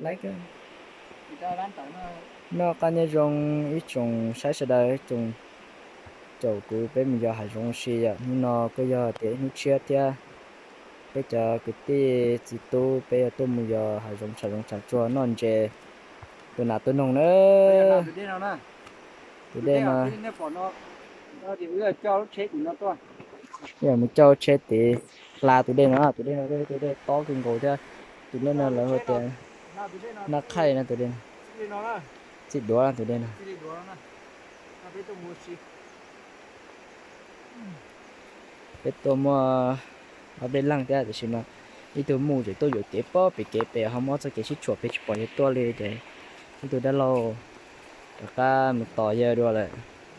Noj qab nyob zoo ib tsoom saib sawv daws, ib tsoom caum kuv peb mus yos hav zoov si yom. Hnub no kuj yog tias ib hnub tshiab thiab, peb cov kwv tij txiv tub peb yuav tuaj mus yos hav zoov tshav zoov tshav tsuag noj ntses tua nas tua noog na. Tus dej no, mus coj tsheb tid hla tus dej no, tus dej no tus dej tob kawg nkaus thiab. Tus dej no lawv hu tias nab khaij no, tus dej no txij duav tus dej no. Peb tuaj muaj ob peb leeg thiab tiam sis mas ib tug mus tseem tuaj yuam kev pob pem kev pem ho muab txoj kev sib tshuam pem tsis pom yawg tuaj li ces ib tug dab laug rov qab mus tos yawg dua lawm.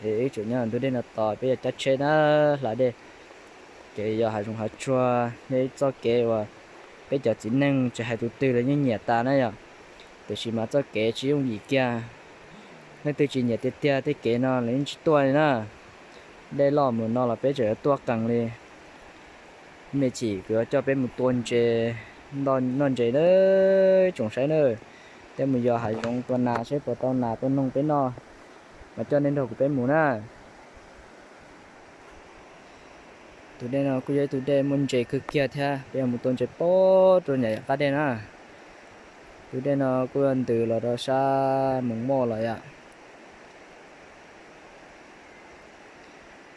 Es ib tsoom nyob ntug dej no tos peb yuav cab tsheb na, hla dej. Kev yos hav zoov hav tsuag yog ib txoj kev uas peb cov txiv neej tsis hais tus twg los yeej nyiam tas na yom. Tiam sis mas txoj kev tsis yooj yim kiag, leej twg tsis nyiam tiag tiag tej kev no los yeej tsis tuaj li na. Dej loj mus no los peb tseem yuav tuaj qees li. Me chim kuv yuav coj peb mus tua ntses, noj ntses na, tsoom saib na. Peb mus yos hav zoov tua nas seb puas tau nas tua noog peb noj, mas coj nej nrog kuv peb mus na. Tus dej no kuj yog ib tug dej muaj ntses kawg kiag thiab, peb yuav mus tua ntses pob rau nram qab dej na. Tus dej no kuj ntws los rau sab Moos Moj los yom.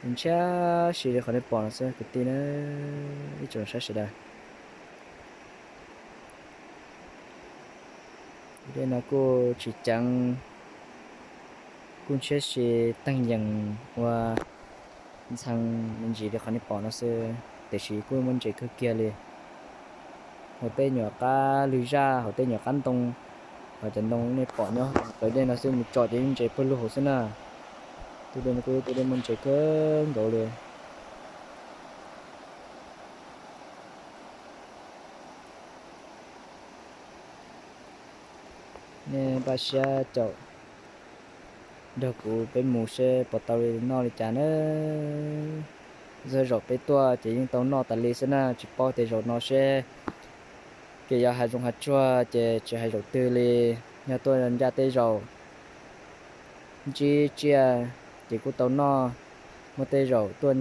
Ntshiab si li qhov nej pom no xwb kwv tij na, ib tsoom saib sawv daws. Tus dej no kuj tsis ceev, kuj ntshiab si teeg yees ua ntxhee me ntsis li qhov nej pom no xwb, tiam sis kuj muaj ntses kawg kiag li. Hauv tej nyuam qab lwg zaj, hauv tej nyuam qab ntoo, hauv cov ntoo nej pom nyob qhov dej no xwb mus tsom ces yeej ntses pawg lug hauv xwb na. Tus dej no kuj yog tus dej muaj ntses kawg nkaus li. Nej npaj siab caum nrog kuv peb mus seb puas tau li noj li cas na. Zaj zaum peb tuaj ces yeej tau noj tas li xwb na, tsis paub tej zaum no seb. Kev yos hav zoov hav tsuag ces tsis hais zaum twg li, yog tuaj ncaj tej zaum ntsib tsiaj ces kuj tau noj, muaj tej zaum tuaj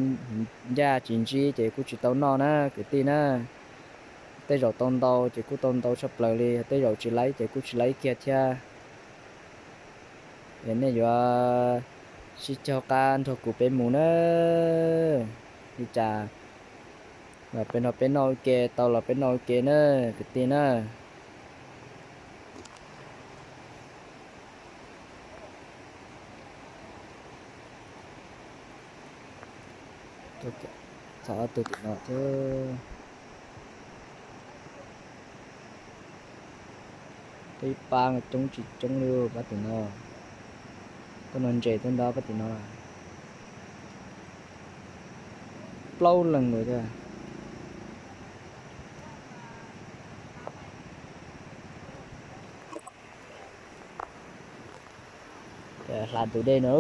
ncaj tsis ntsib ces kuj tsis tau noj na kwv tij na. Tej zaum tau ntau ces kuj tau ntau tshaj plaws li, tej zaum tsis laib ces kuj tsis laib kiag thiab. Es nej yuav sib cog qab nrog kuv peb mus na. Li cas los peb nrog peb noj ua ke, tau los peb noj ua ke na kwv tij na. Txog ob tug tim no thiab. Peb pab coob tsis coob li pab tim no. Tuaj noj ntses tuaj nrog pab tim no plaub leeg lawm thiab. Hla tus dej no,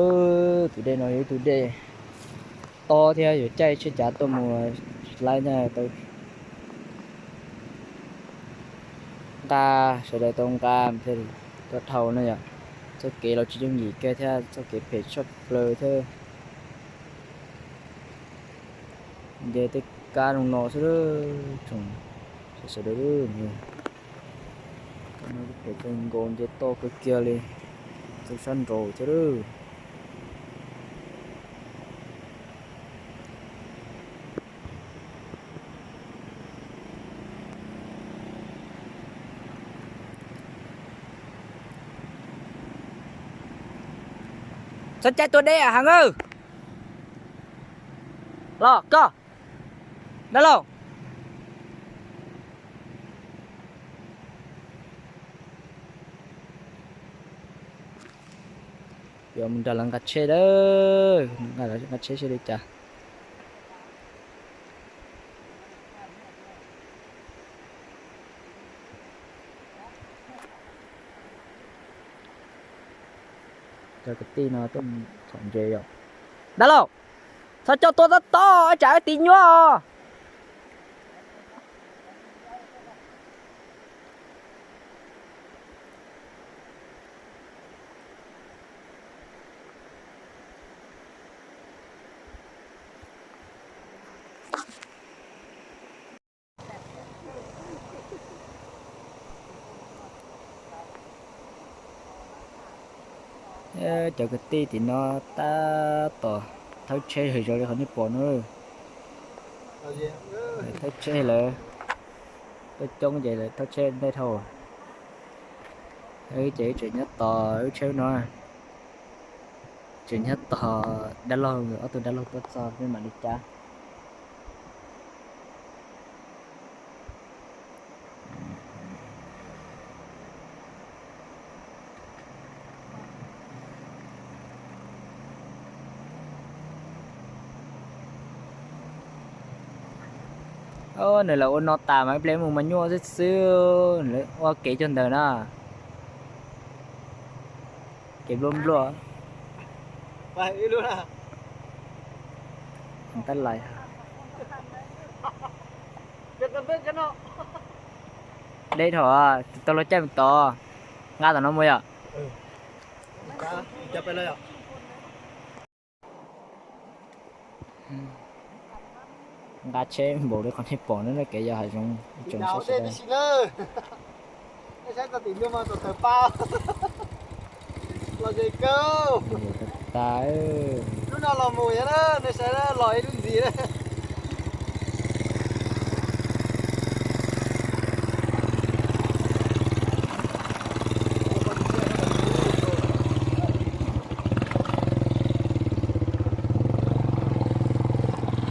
tus dej no yog ib tug dej tob thiab yuav caij tsheb cav tuaj mus tsis laib na, tau nqa, sawv daws tau nqa thiaj li tuaj dhau na yom. Txoj kev los tsis yooj yim kiag thiab, txoj kev phem tshaj plaws thiab. Nce tej kab zoo no xwb, tsoom sawv daws, phem kawg nkaus, nce toj kawg kiag li, txog sab nraud thiab lawm. Txhob caij tua dej heev. Los koj, dab laug. Yuav mus nrog lawv nqa tsheb a, nqa tsheb seb li cas. Cov kwv tij no tuaj txhom ntses yom. Dab laug, txhob coj tuaj tob tob tsam wb tis nyuaj os. Cov kwv tij tim no tab tom thawb tsheb zoo li qhov nej pom no. Thawb tsheb lawv tuaj coob ces lawv thawb tsheb ntej dhau. Ces wb tseem nyob tos wb tsheb no, tseem nyob tos dab laug, ob tug dab laug tuaj txog peb mam li cab. Nws lawv ua no tas mas ib pliag mus mas nyuaj xwb xwb, ua kev cag ntawd na. Kev nplua nplua. Deb dhau, tau luag caij mus tod, nqa tom no mus yom. Nqa tsheb npaum li qhov nej pom no, kev yog hav zoov tsoom sab sawv daws. Saib txog tim no mas tawg pa los ze kawg. Tas, lub no los mus yog nej saib los ib lub ntxiv.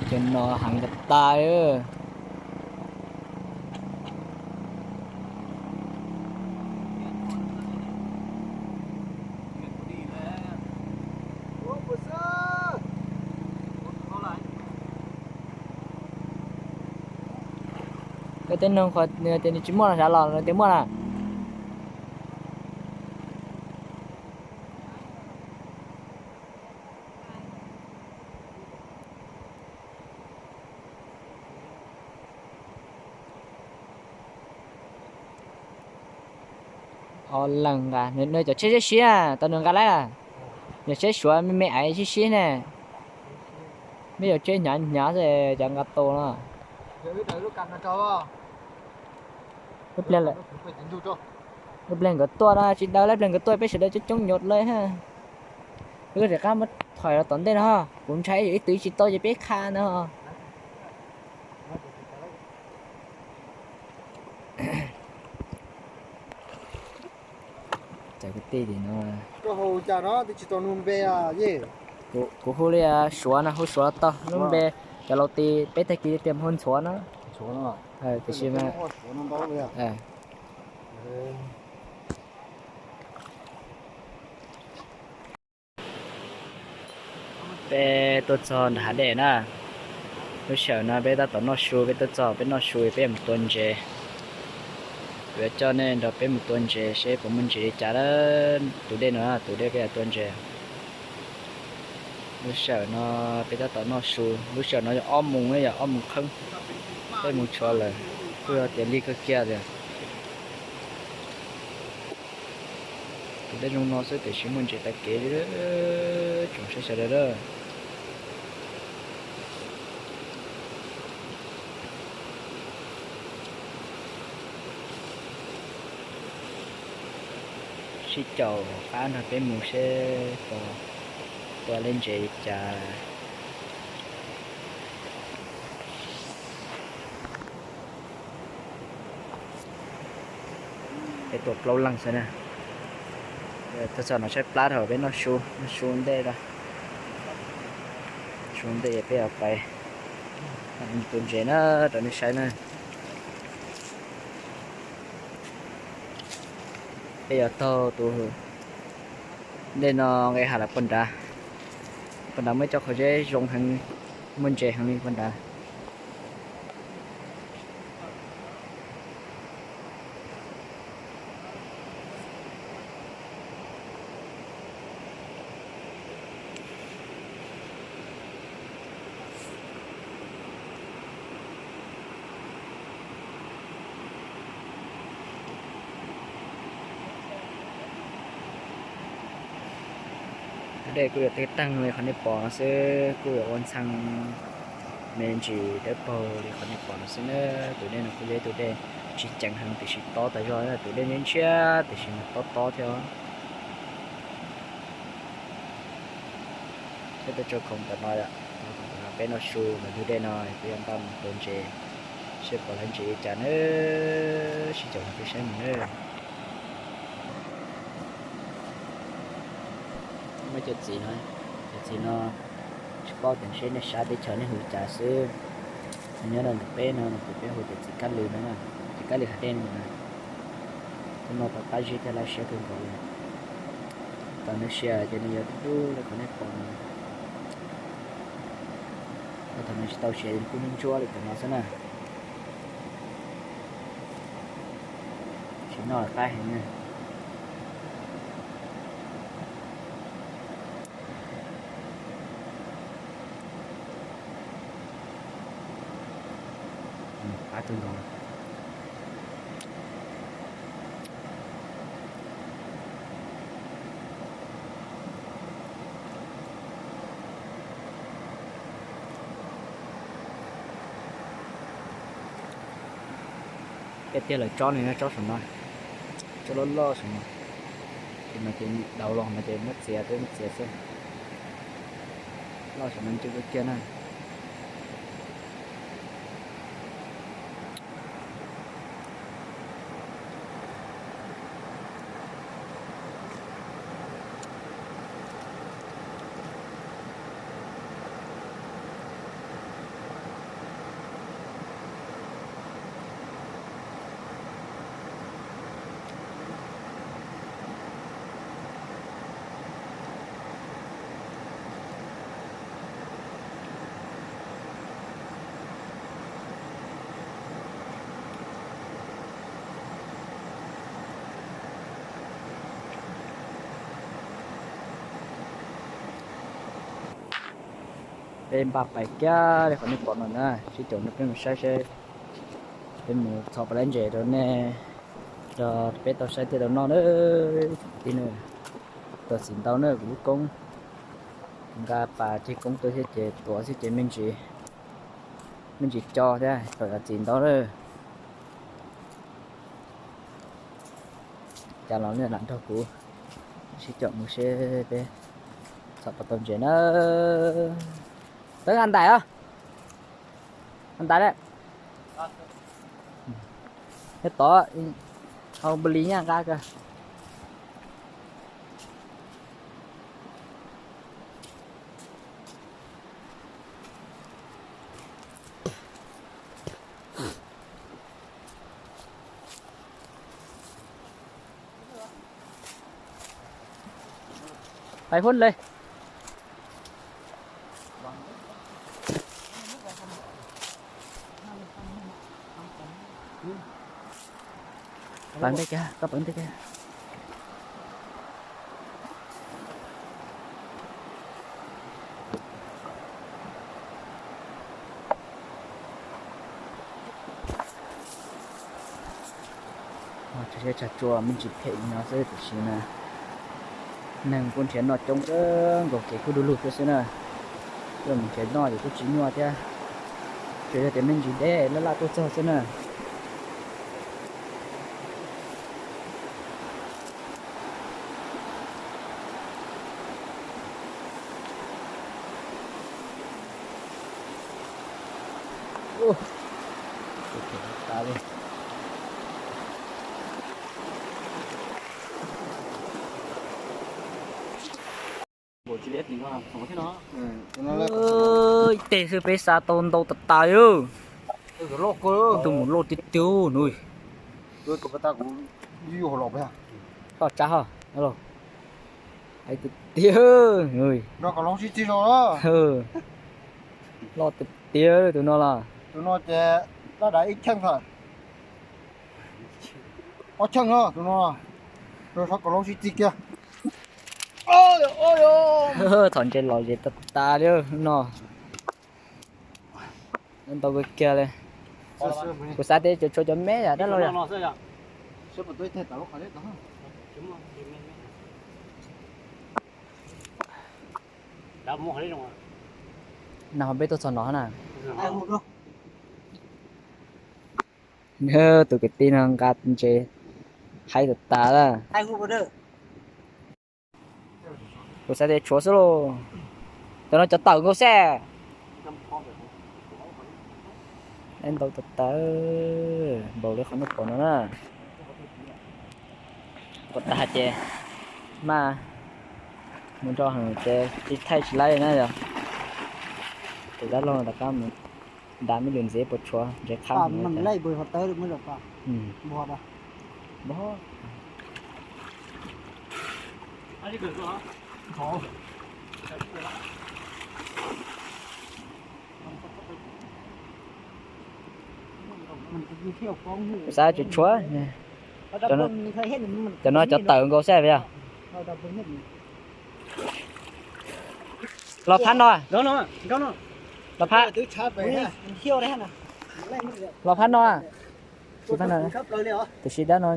Cov no heev tas tas. Koj tej noog qhov tias nws tsis muaj no sav los nws tias muaj na. Ob leeg nqa, nws cov tsheb siab siab tau nws nqa lawm. Yog tsheb Suav me me aiv siab siab ne. Meb yuav tsheb hnyav hnyav xwb cov nqa tau no. Lub pliag nkawd tuaj no tsis daws, lub pliag nkawd tuaj peb sawv daws coob coob nyuam lawm. Wb rov qab muab thaiv los tom ntej no, kuv ntshai ib twv tsis tau ces peb qha ntawd. Cov kwv tij tim no, kuv hu li Suav no, hu Suav tau, lub npe cov laus ti peb tag kis tias hu Ntxhuav no. Tiam sis mas peb tuaj txog nram hav dej na. Lub sij hawm no peb tab tom noj su, peb tuaj txog peb noj su peb yuav mus tua ntses. Kuv yuav coj nej nrog peb mus tua ntses seb puas muaj ntses li cas na. Tus dej no, tus dej peb yuav tua ntses. Lub sij hawm no peb tab tom noj su, lub sij hawm no yog ob moos, yog ob moos kheeb, peb mus tshua lawm, kuj yog tias lig kawg kiag tiag. Tus dej zoo no xwb tiam sis muaj ntses tag kev li, tsoom saib sawv daws. Sib caum qab nrog peb mus seb puas tua lej ntses li cas. Peb tuaj plaub leeg xwb na. Tuaj txog no tshaib plab dhau, peb noj su, noj su ntej, su ntej peb yuav pais tua ntses na, rau nej saib na. Peb yuav taug tus dej no nqe hav lawm pog nrad. Pog nrad muaj ib co qhov zeb zoo heev, muaj ntses heev li pog nrad. Tus dej kuj yuav teb teeg li qhov nej pom no xwb, kuj yuav ua ntxhee me ntsis dawb paug li qhov nej pom no xwb na. Tus dej no kuj yog ib tus dej tsis ceev heev tiam sis tob tas zog, tus dej ntshiab ntshiab tiam sis mas tob tob thiab. Peb tuaj tso khoom tom no yom, tso khoom tom no peb noj su los ntug dej no peb yuav npaj mus tua ntses, seb puas lawv ntses li cas na. Sib caum mus peb saib mus na. Muaj cov txiv no, cov txiv no tsis paub tias seb nej sab teb chaws nej hu cas xwb. Nyob rau ntawm peb no ces peb hu tias txiv kab lws no na, txiv kab lws hav dej no na. Tus no tau qab zib thiab laj siab kawg nkaus li. Tau nws sia ces nws yuav dub dub li qhov nej pom no. Thaum nws tsis tau sia ces nws kuj ntsuab li cov no xwb na. Tsis noj lawm qab heev na. Qab kawg nkaus. Tiag tiag lawv tsob no, tsob saum no, tsob loj loj saum no. Ces no ces daus los no ces muab txiav, peb muab txiav xwb. Loj saum no ncw kiag na. Peb npaj pais kiag li qhov nej pom no na, sib caum no peb mus saib seb peb mus txhom puas lawv ntses rau nej, rau peb tau saib thiaj tau noj na. Kwv tij na, tuav txim ntau na kuv lub koob, nqa pas ceg koob tuaj thiab ces tuav xwb ces me ntsis, me ntsis co thiab kom yuav txim ntau na. Cas los nej lam nrog kuv sib caum mus seb peb txhom puas tau ntses na. Tawb nqa ntais os, nqa ntais le. Nyob tod, hau npua li nyaj nqa kawg. Pais huab le. Pais ntej kiag, koj pais ntej kiag. Tsag tsua me ntsis phem li no xwb tiam sis mas neeg kuj nrhiav noj coob kawg nkaus, kev kuj du lug thiab xwb na. Tuaj mus nrhiav noj ces kuj tsis nyuaj thiab, tsuas yog tias me ntsis deb laj laj tuaj txog xwb na. Ib teg xwb peb xa tau ntau tas tas li. Tus mus loj tiag tiag nws. Loj tsab ho. Hais tiag tiag nws. Loj tiag tiag tus no los. Tus no ces laj dav ib cheej tawm, ob cheej no tus no. Rau sab kom loj sib txig kiag. Txhom ntses los zes tas tas li no. Ntau kawg kiag li. Kuv xav tias cov tshuav cov me yam dab laug yom. No peb tuaj txog no na. Tus kwv tij no nqa ntses haib tas tas lawm. Kuv xav tias tshuav xwb lauj. Cov no cov tawm nkaus xwb. Ntau tawv tawv npaum li qhov nej pom no na. Pom tag ces maj mus nrog heev ces tsis thaij tsis laib na yog. Tus dab laug rov qab mus nrad me lwm ntxiv puas tshuav ntses qab. Xav tsis tshuav. Cov no cov tawm nkaus xwb yog. Los phab no. Los phab, los phab no. Tsis phab no. Tiam sis dab no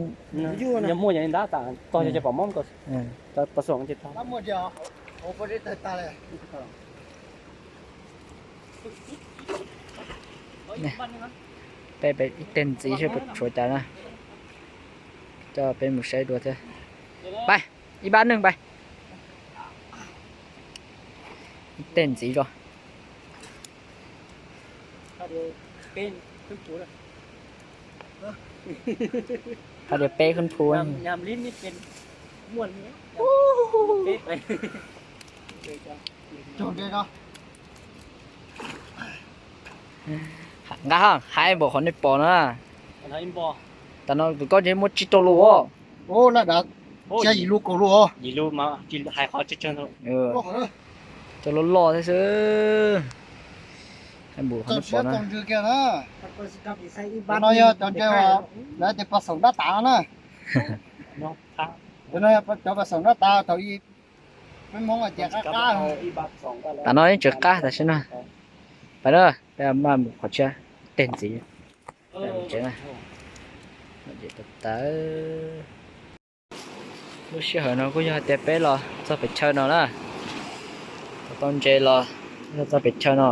muaj yog ntab tas tog yog pom mob ko. Peb ib teg ntxiv seb puas tshuav cas na. Coj peb mus saib dua thiab. Pab, ib pab neeg pab. Ib teg ntxiv zog. Hais tias peb khwb phu. Nqa hais npaum qhov nej pom na. Tam no tus koj ntshe muaj tsib rau lus os. Laj dav, tsiab yim lub kaum lub os. Cov loj loj thiab xwb. Hais npaum qhov nej pom na. Cov no yog cov ntses uas lawv tias pas xoom dab tav na. Cov no yog cov pas xoom dab tav thaum ub peb Hmoob hais tias qab qab. Tam no yeej tseem qab tam sim no. Pab na, peb maj mus qhov tshiab teg ntxiv. Tawv. Lub sij hawm no kuj yog hais tias peb los txog pem chaw no na. Tau ntses los yog txog pem chaw no.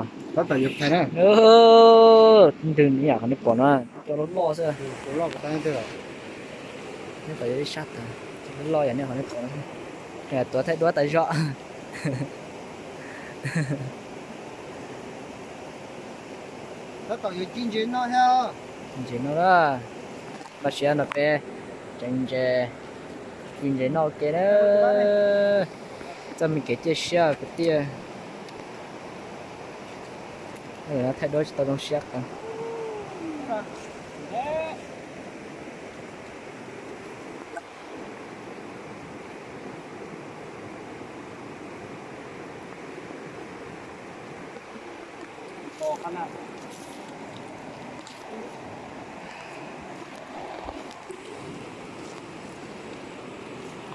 Ntws ib yam qhov nej pom no, cov loj loj xwb. Nyob tom yog ib sab tas, cov loj loj yam nej qhov nej pom no. Tuav thaij duab tas zog. Ntses no na, los sis no peb tseem ntses, ci ntses noj ua ke na. Txoj me kev ciaj siab kwv tij. Thaij duab tsis tau zoo siab.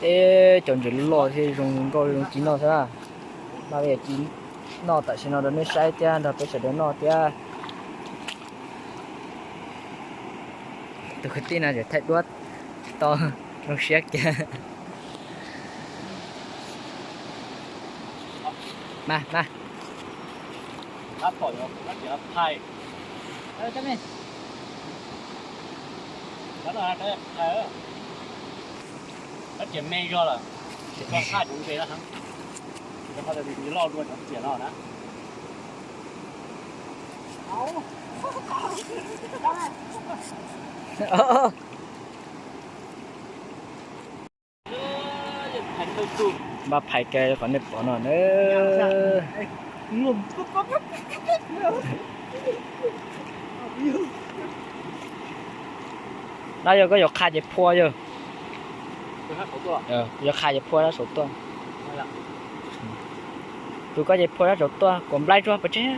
Teb cov ntses loj loj thiab zoo nkauj zoo ci noj xwb. Mas ci noj tam sim no rau nej saib thiab nrog peb sawv daws noj thiab. Tus kwv tij no tseem thaij duab tsis tau zoo siab kiag. Mas, mas. Tab sis me zog lawm, tsis tau thaj cov ntses no heev, rau qhov tias nws loj dua cov ntses no na. Npaj phais kiag qhov nej pom no na. No yog koj yuav qha ces phua yog. Yuav qha ces phua sab saud tuaj. Tus koj ces phua sab saud tuaj kom nplaib tsuag pov tseg.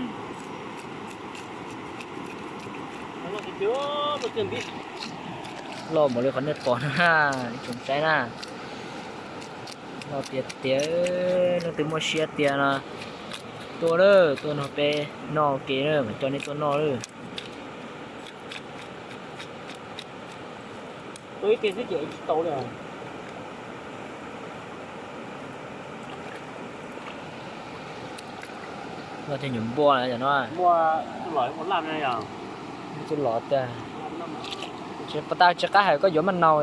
Loj npaum li qhov nej pom no, ib tsoom saib na. Loj tiag tiag, leej twg muaj siab tiag no tuaj lawm, tuaj nrog peb noj ua ke na, mam coj nej tuaj noj lawm. Tua ib teg xwb ces tsis tau li. Loj tiag nyuam npua na cov no. Tsis tas tsis qab hais koj yuav maj nau.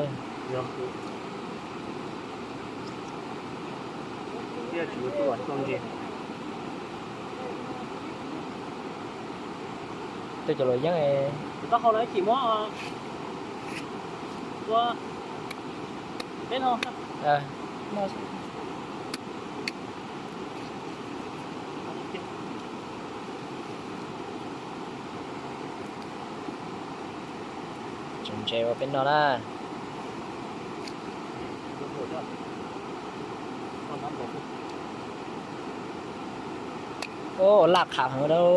Cov luam yeeb. Tau hau los ib chim muab ua peb no. Tseem ntses ua peb no na. Ua laj qham heev dau.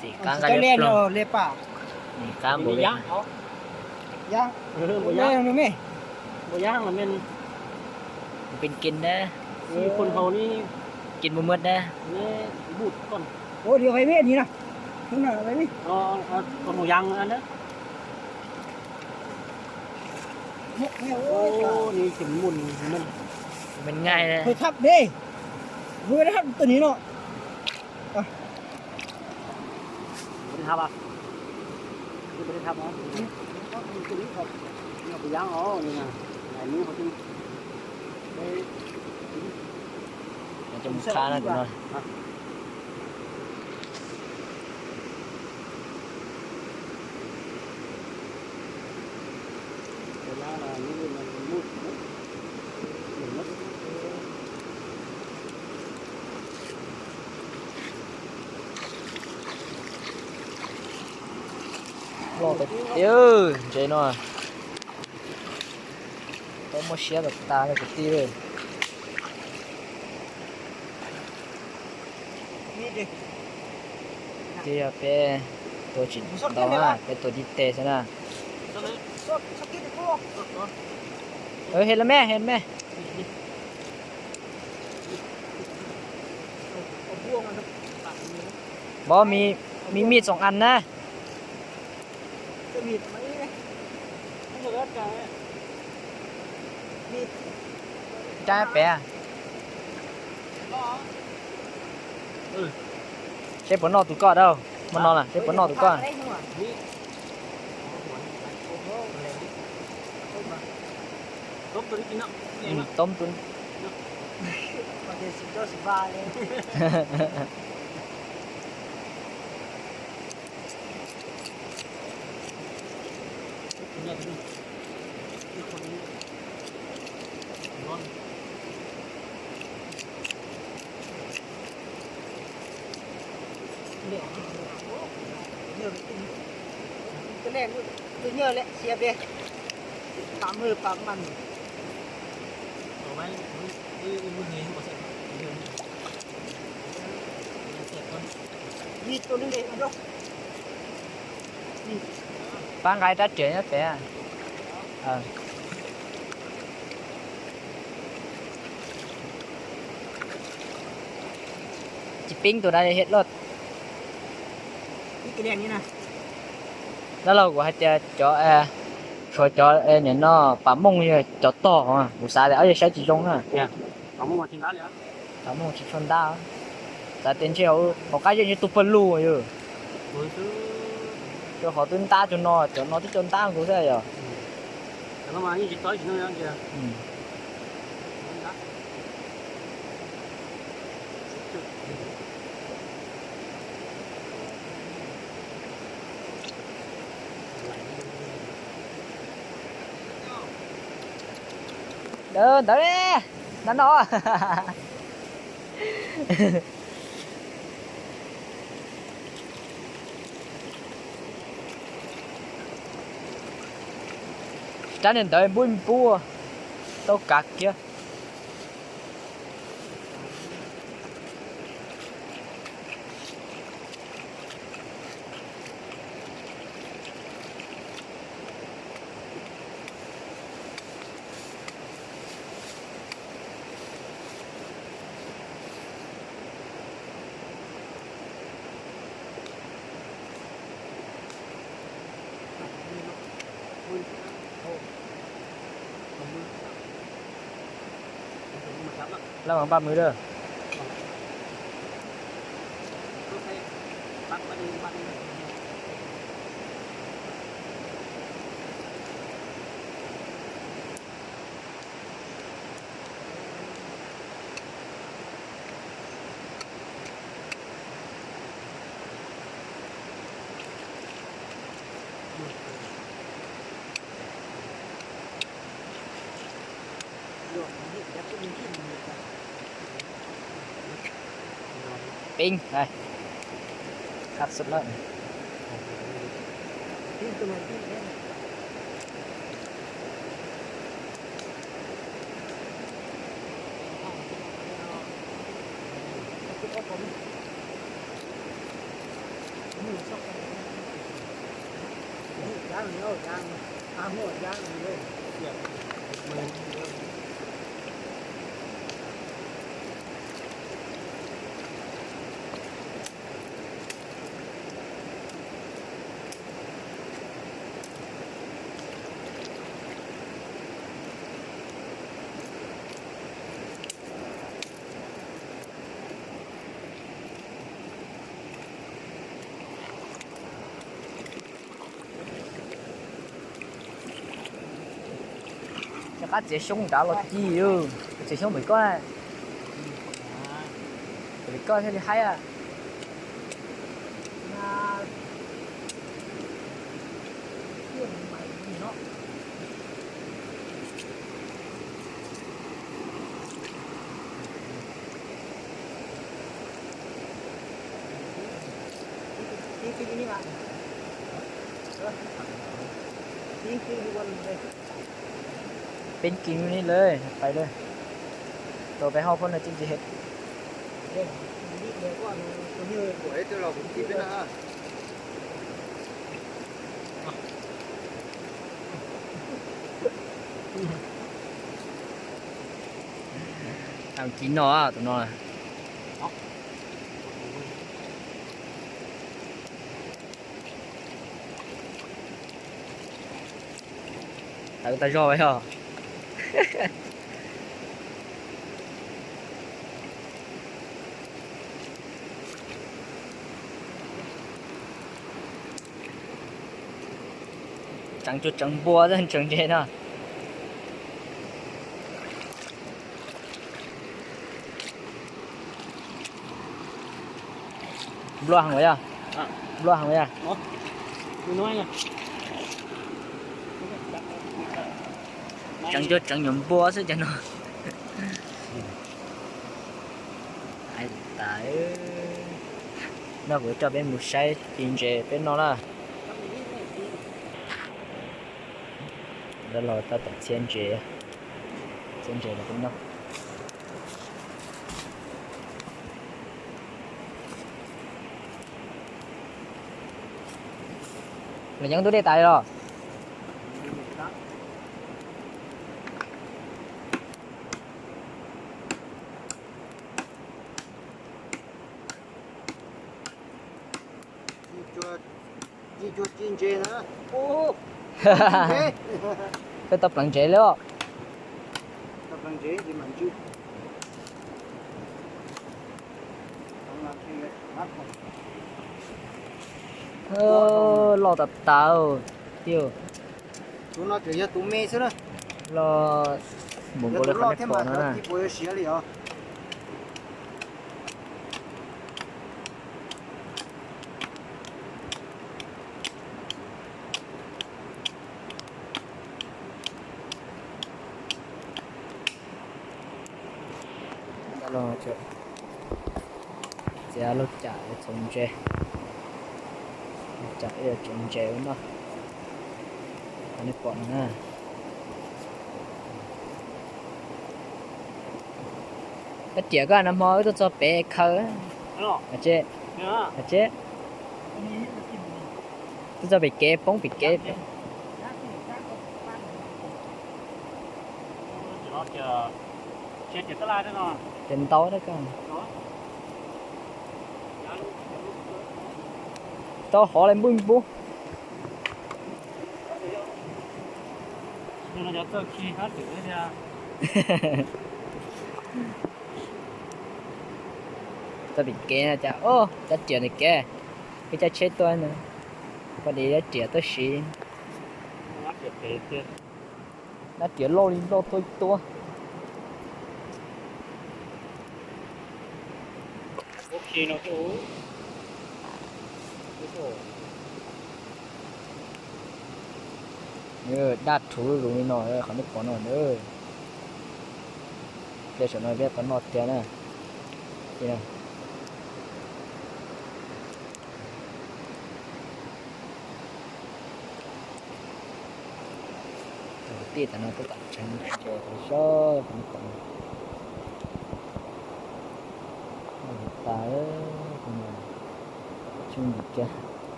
Txiv qab nqaij liab ploog. Txiv qab npaum li. Npaum yab los men, nws pes kiv na. Kiv mus muaj na. Mus nqaij na. Tus ni no. Coj mus khab na tus no. Loj tiag tiag ntses no. Tau muaj siab tas tas li kwv tij. Ces yog peb tua tsis ntau na, peb tua tib teg xwb na. Hem los me, hem los me. Npov, mi mij tsoom as na. Cab pem. Seb puas noj tus koj dau. Muaj no na, seb puas noj tus koj. Toob tus. Tus nyuag lawm xiab peb, pam maj pam mas. Pab nqa rab riam nyob pem. Tsis pib tus na, hiam luaj. Dab laug kuv hais tias cov, tshuav cov nim no pam mooj yog cov tog, kuv xav tias ob yog saib tsis zoo na. Pam mooj tsis tshua ntab, xav tias ntshe hauv qab zej ntshe tuaj pawg lug yog. Rau qhov twb ntab cov no, cov no twb cov ntab nkaus xwb yog. Ntawd, ntawd, ntawd no. Rab niag ntawd npub npub, tau kav kiag. Lab mas npaj mws lawm. Peb, khab xub lawm. Rov qab txiav xyoob nrad los ci, txiav xyoob pem koj, pem koj thiaj li haib. Peb kiv li lawm, pais lawm. Tau peb hauj phauj no tsis ntsis hem. Tau kiv no tus no. Tawv tag zog yog. Tseev cuag tseev npua xwb tseev ntses no. Nplua heev yog. Nplua heev yog. Tseev cuag tseev nyuam npua xwb cov no. Hais tas, no kuv coj peb mus saib ci ntses peb noj na. Lawv los tau tom txhia ntses, txhia ntses los peb noj. Los nyob ntug dej tas li los? Ci ntses na. Peb tau pleev ntses li os. Loj tas tas tiag. Tus no tseem yog tus me xwb na. Loj npaum nkaus li qhov nej pom no na. Txiav lub cam txhoov ntses, lub cam ib tseev ntses ua noj. Qhov nej pom no na. Koj riam koj nag hmo wb tuaj txog pem khaws. Tsis, tuaj txog pem kev poob pem kev. Ces ntau na koj. Tau hov li npub npub. Cov txawj khi hab lwm thiab. Txoj pem kev no cas, o, cov riam ntawm kev, peb caij tsheb tuaj no, poj niam cov riam tuaj siv. Dab riam loj li loj tuaj ib tuab. Daj rhuv lug li no, qhov nej pom no na. Pliag saum no peb tau noj tiag na. Tij tam no peb tam tsev ntses tau zog qhov nej pom no. Noj tas, tswj ntsis kiag.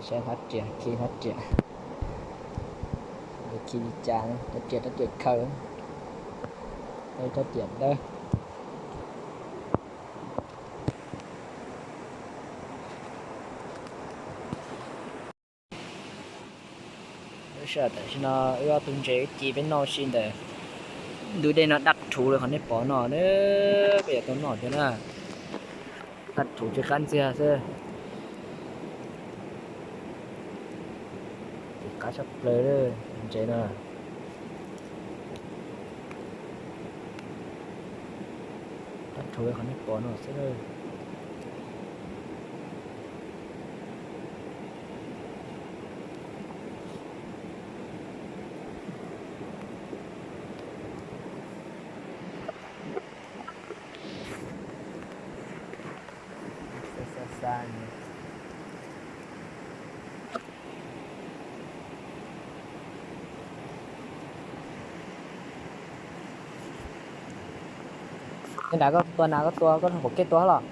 Saib hnab riam, khi hnab riam, khi li cas, rab riam, rab riam khaws, rab riam dawb. Lub sij hawm tam sim no wb ob tug ntses wb ci peb noj ua si ntawm ntug dej no daj rhuv li qhov nej pom no na, peb yuav tau noj thiab na. Daj rhuv tsis qab ntxiag xwb. Ces qab tshaj plaws ntses no. Daj rhuv li qhov nej pom no xwb. Xa xa. Nram koj tua, nram koj tua, koj pom kev tua los?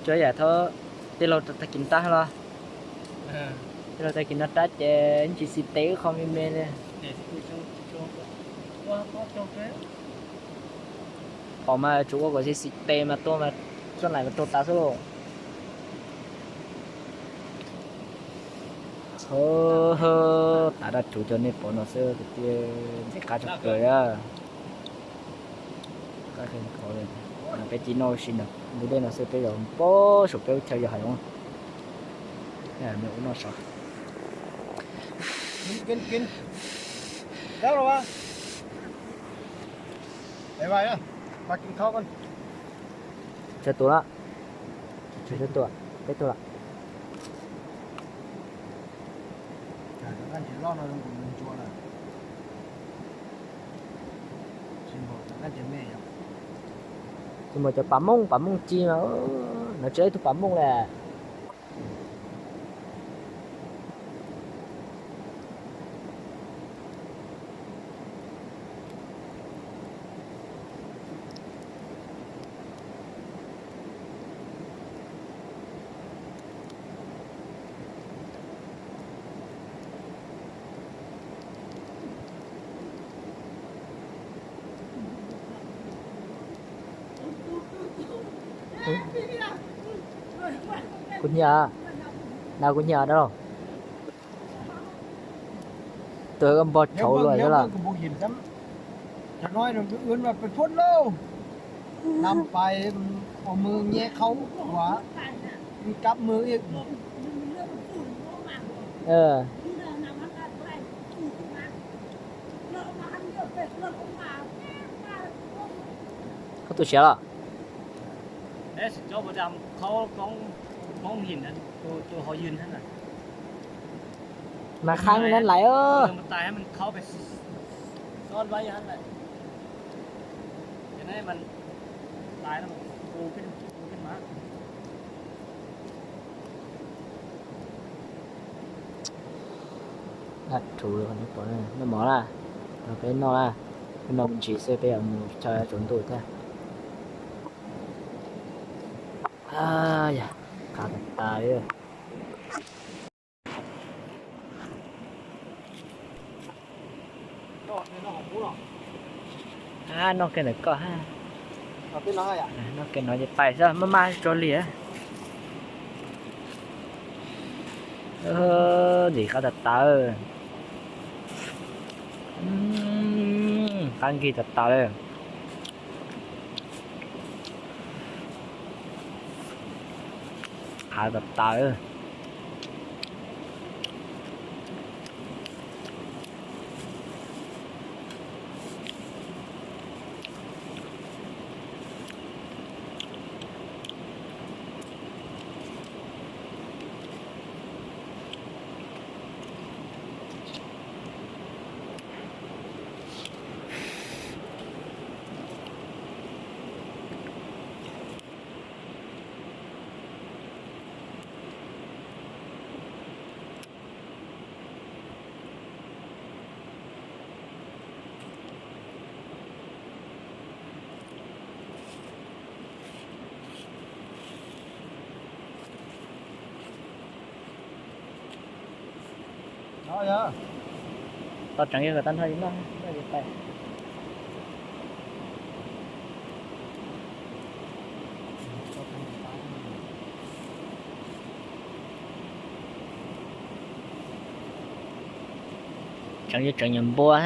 Tso yam thab, tej laug tag kis tab los? Tej laug tag kis no rab ces ntsis xis tes wb qho me me li. Pom mas tsuas ua kom xis tes mas tua mas txoj nais mas raug tas xwb lauj. Tav daj rhuv cov nej pom no xwb tiag, ntxim qab tshaj plaws. Peb ci noj ua si ntawm ntug dej no xwb, peb yog pab saum peb lub chaw yog hav zoov. Noj sav. Tsawg tus lawm? Tsawg tus? Peb tus lawm. Tsis npaum cov pas mooj, pas mooj ci mas, no tsis ib tug pas mooj li. Kuv nyiam, na kuv nyiam dab laug. Tus npog tshauv luaj xwb los. Koj tu siav los? Mas khab nan lais. Dab rhuv, noj mov na. Peb noj, peb noj me ntsis xwb peb yuav mus chaw tsaus ntuj thiab. Yog, qab tas tas li. Noj kiag ntawm koj, noj kiag no ces pais xwb, maj maj tso li. Ntxim qab tas tas. Qab nkig tas tas li. Qab tas tas. Tau tseem yog kom tau nrho noj, noj li pais. Tseem yuav tseem nyuam npua.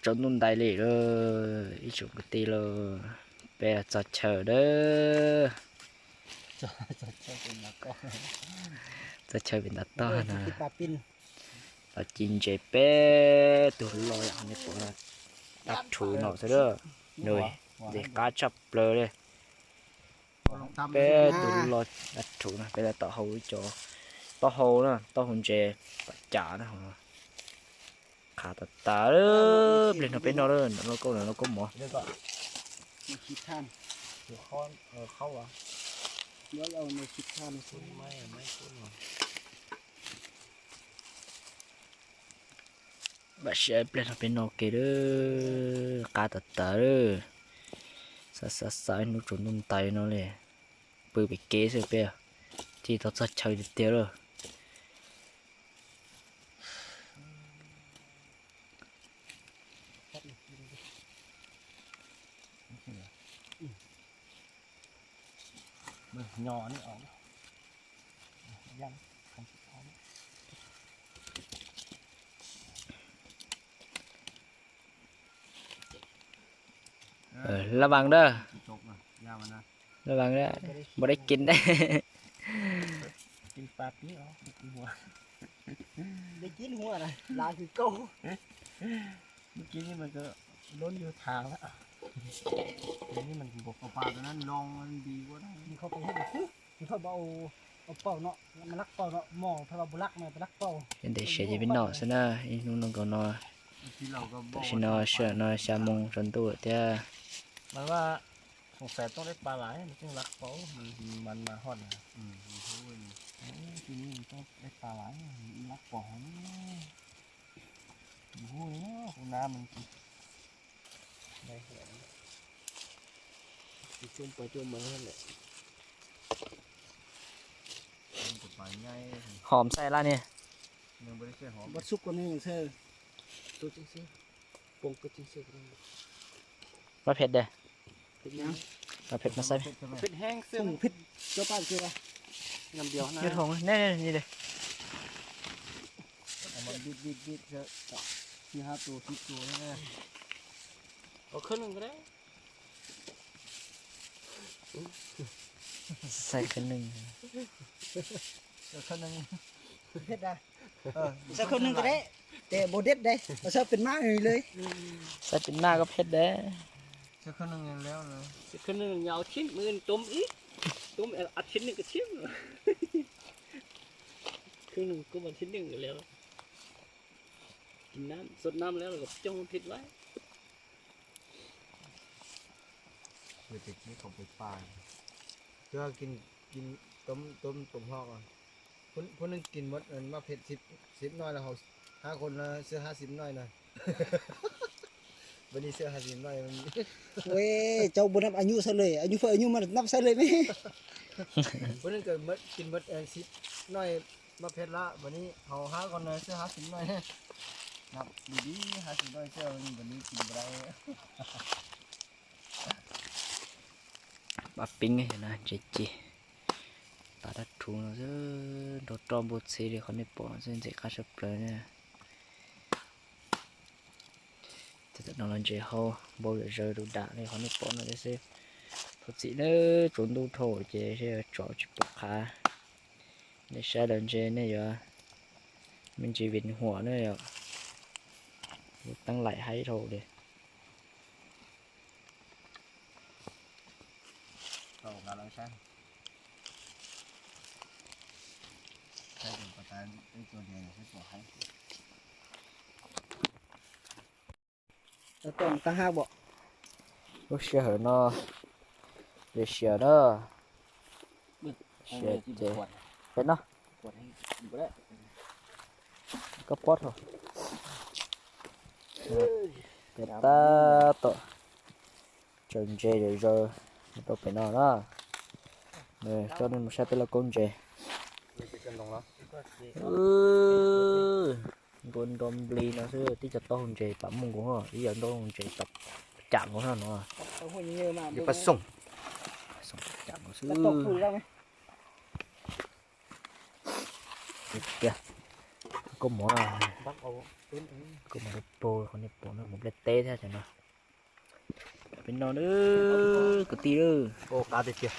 Tsaus ntuj ntais li lauj, ib tsoom kwv tij lauj, peb txog chaw dawb. Txog chaw pem ntav toj no. Los ci ntses peb tug loj, nej pom dab rhuv no xwb a. Ntxim qab tshaj plaws li. Peb tug loj dab rhuv no, peb los tom hau ib co taub hau na, taub hau ntses, tom cas na. Qab tas tas, pliag no peb noj lawm, noj lauj kaub, noj lauj kaub mov. Vam siab pliag no peb noj ke lawm, qab tas tas lawm. Xav xav xav hnub tsaus ntuj ntais no li, pw pem kev xwb peb, thiaj tau txog chaw tiag tiag lawm. Laj Vas a, Laj Vas a, npua dab kiv. Ntev siab ces peb noj xwb na, ib hnub no nkaus no, tam sim no sij hawm no xya moo tsaus ntuj thiab. Hom xaij laj ni. Laj phiab de. Mas phem mas xav. Phem heev xwb. Phem cov paj kua. Nyam dios na. Yog hoo ne, ni de. Mas bit bit bit, sib hab tua sib tua na. Ua khawb neeg ko da. Xav khawb neeg. Khawb neeg. Xav khawb neeg ko da. Tes npau deb da. Xav pem mab li. Xav pem mab ko phem da. Khawb neeg nyav thib, tom ib, tom a thib neeg ka thib. Khawb neeg kuj a thib neeg lawm. Sot nab lawm los coj thib lawm. Cua kis kis khoom pem pas, cua kis kis tom tom tom hlo. Phub neej kis maj phem xib noj los hauv, hab ko na xwb hab xib noj na. Npua ni xwb hab xib noj. Ue, cov npua nab a nyuj xav le, a nyuj faj a nyuj mas nab xav le me. Phub neej kis maj xib noj maj phem lawm, npua ni hauv hab ko na xwb hab xib noj. Nab li li hab xib noj xwb npua ni kis npua dab. Pab peeb no ntses ci, tas dab rhuv no xwb, nrog roj npua txhij li qhov nej pom no xwb, ntxim qab tshaj plaws na. Tam no los ntses hau npau zom zaws rau dam li qhov nej pom no thiab xwb. Thov txim nawb, tsaus ntuj dhau ces seb yuav tsom tsis pom qab. Nej saib lawm ntses nej yuav me ntsis vim huam na yom, teeb laim haib dhau li. Lub sij hawm no, lub sij hawm na, sij hawm ces peb no, koj pob tho, peb tab tom tsaws ntses zom zaws rau pem no na. Coj nej mus saib peb lub kaub ntses. Nrua nroo nplig no xwb, tib co taub hau ntses pam muaj nkaus, ib yam ntaub hau ntses cam nkaus no. Cam nkaus xwb. Tiag, koj mov, koj mov rau pag qhov nej pom no, mov nplej teb thiab no. Peb no kwv tij, qab tiag tiag,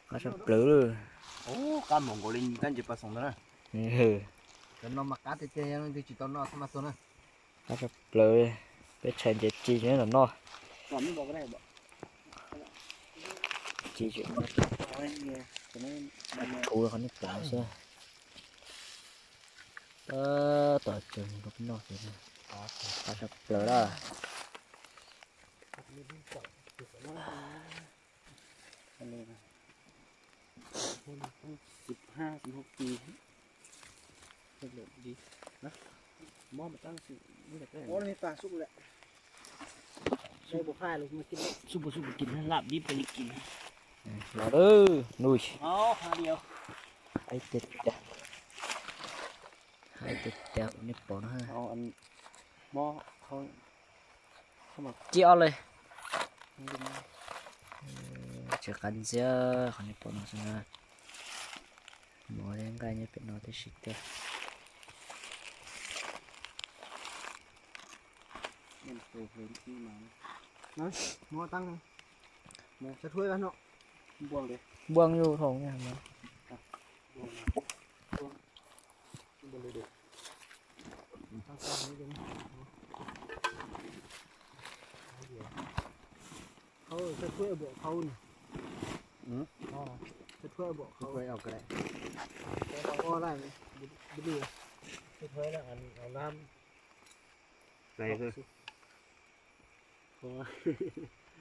qab tshaj plaws. Qab mos nkaus li kab ntses pas xoom ntag na. Cov no mas qab tiag tiag, yog leej twg tsis tau noj mas tuag na. Qab tshaj plaws, peb tshais ntses ci no noj. Ci, qhov nej pom xwb. Tab tom tsaws rau peb noj xwb. Qab tshaj plaws lawm. Los lawm, nug. Hais tiag tiag, hais tiag tiag, nej pom no. Ci ob li. Tsis qab ntxiab, qhov nej pom no xwb na. Mov thiab nqaij nyob pem no tib si tiag. Npuaj yus hoo.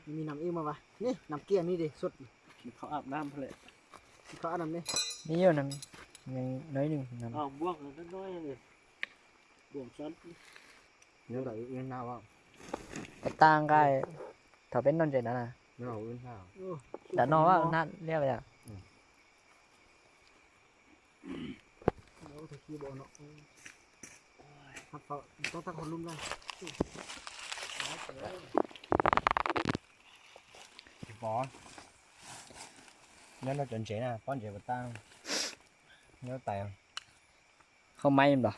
Mi nam ib mas vas, nam kiag ni de sut. Khov ab nam ne. Ni yog nam, nam, nyob ntawm wb nab. Tag nqaij thaum peb noj ntses ntawd na. Nyob ntawm wb nab. Nab liab yom. Pov, nyob rau cov ntsev na, pob ntsev puas tau, nyob tais. Hauj maib nplo.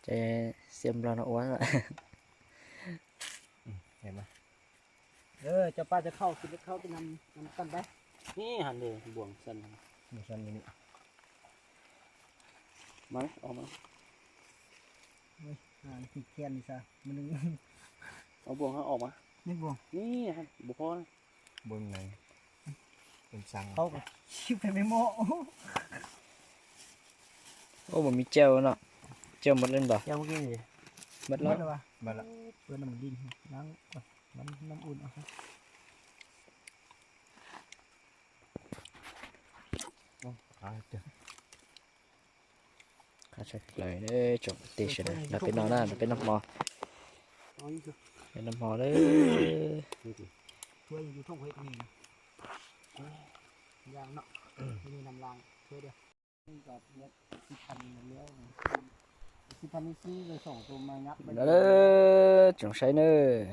Ces xiab nplog no ua. Cov paj cov khauj, cov khauj tej no nws tag tab. Ib hais li npuas xan, npuas xan li. Mas, o mas. Ua npuas ha o mas. Ib npuas, npuas phob na. Npuas nees, npuas xan. Ub, mas me cauj no, cauj mos lej nplo. Mos lej. Qab tshaj plaws tsoom kwv tij sawv daws, nrog peb noj na, nrog peb noj hmo. Peb noj hmo lawm. Tsoom saib nawb,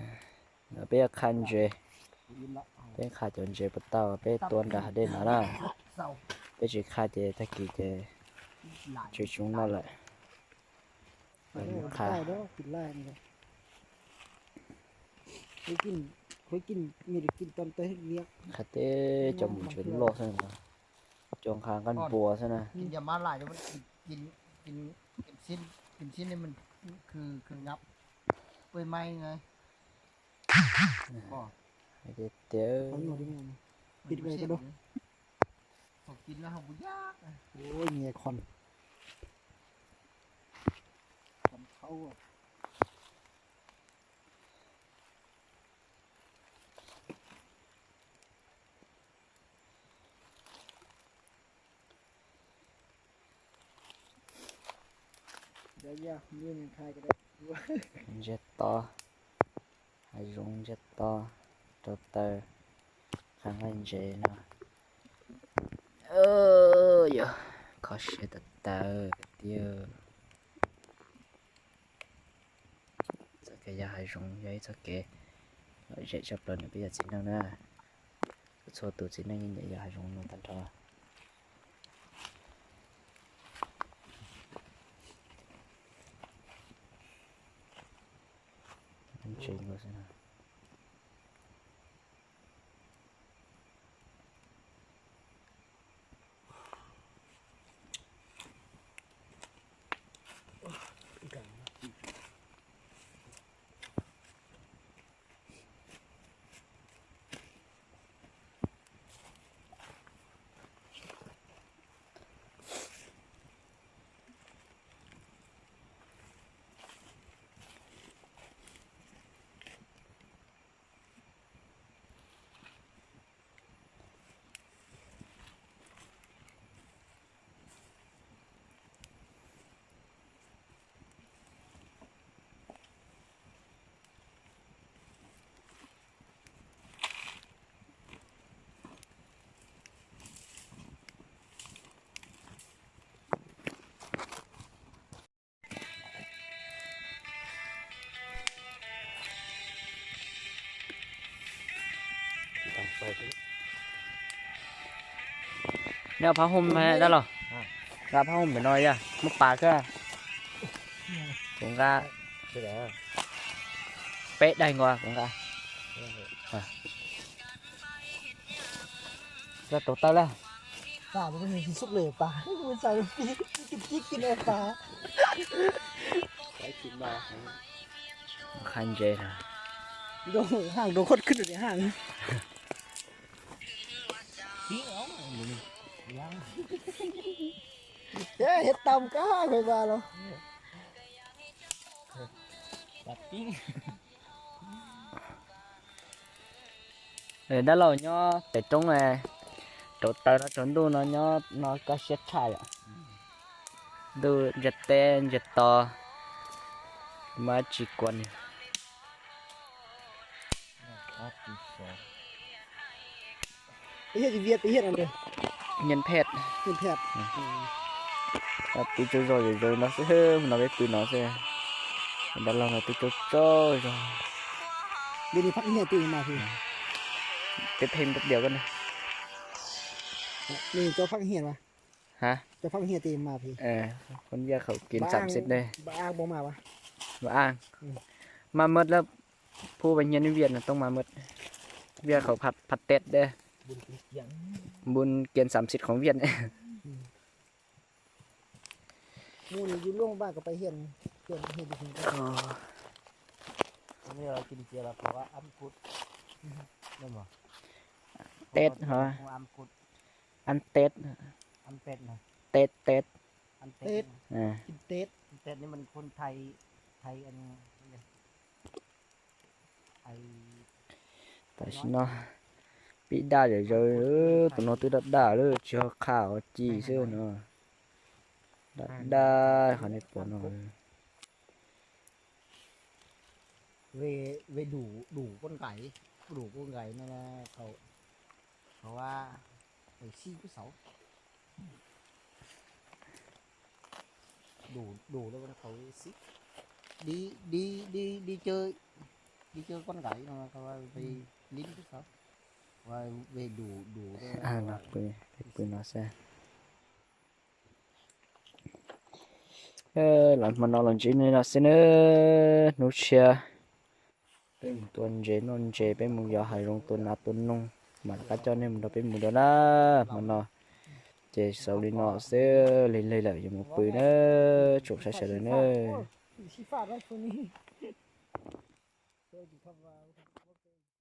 no peb yuav qha ntses, peb qha cov ntses puas tau peb tua nram hav dej no na. Peb tsis qha ces tag kis ces tsis tshua noj lawm. Qha, qha teb cov mus ntses loj xwb, cov qha nqaij npua xwb na. Tias, ntses to, hav zoov ntses to, rau taw, qha nqaij ntses no. Yog kho siab tawv tawv tiag. Txoj kev yos hav zoov yog ib txoj kev lom zem tshaj plaws nrog peb yawm txiv neej na. Txhua tus txiv neej yeej nyiam yos hav zoov no tag nrho. Neb phab hum dab laug, nqa phab hum pem no yog muab pas koj. Kuv nqa peb daig nkaus kuv nqa. Rau taw lawm. Qha ntses, haaj doog koj khwb haaj. Hiab tau koj haaj koj vas los. Dab laug nyob pem roob, rau taw no tsaus ntuj no nyob no kaj siab tshaj yom. Ntuj ntsiag teb ntsiag to, mas tsis kua niag. Nyiaj phem. Twb tsaug zog zom zaws no xwb, no peb pw no xwb. Dab laug no twb tsaug tsaug zog. Peb pheej rab diav ko na. Ha, khuôn viên khẩu kiến sẵn xịt đây. Ba ang, ma mớt lab, phu ba nyian Việt là tông ma mớt. Việt khẩu phạt, phạt Tết đây. Bun kiến sẵn xịt khổng Việt. Tết hả? Ăn Tết. Tết, Tết. Ăn Tết. Ăn Tết. Ăn Tết. Ăn Tết. Ăn Tết. Tam sim no pib daj zom zaws, tus no twb daj daj lawm, tsis ho qha ua ci xwb no. Daj daj qhov nej pom no. Về, về đủ, đủ con gái, đủ con gái nó là cậu, cậu à, phải xin cái sáu. Đủ, đủ đâu mà cậu xin. Đi, đi, đi, đi chơi, đi chơi con gái nó là cậu à, phải xin cái sáu. Và về đủ, đủ đâu mà cậu à. Pw, pw no xwb. Los hmo no los ntsib nej no xwb nawb, hnub tshiab peb mus tua ntses noj ntses, peb mus yos hav zoov tua nas tua noog, mam rov qab coj nej mus nrog peb mus dua na. Hmo no ces xaus li no xwb, lig lig lawm yuav mus pw na, tsoom saib sawv daws nawb.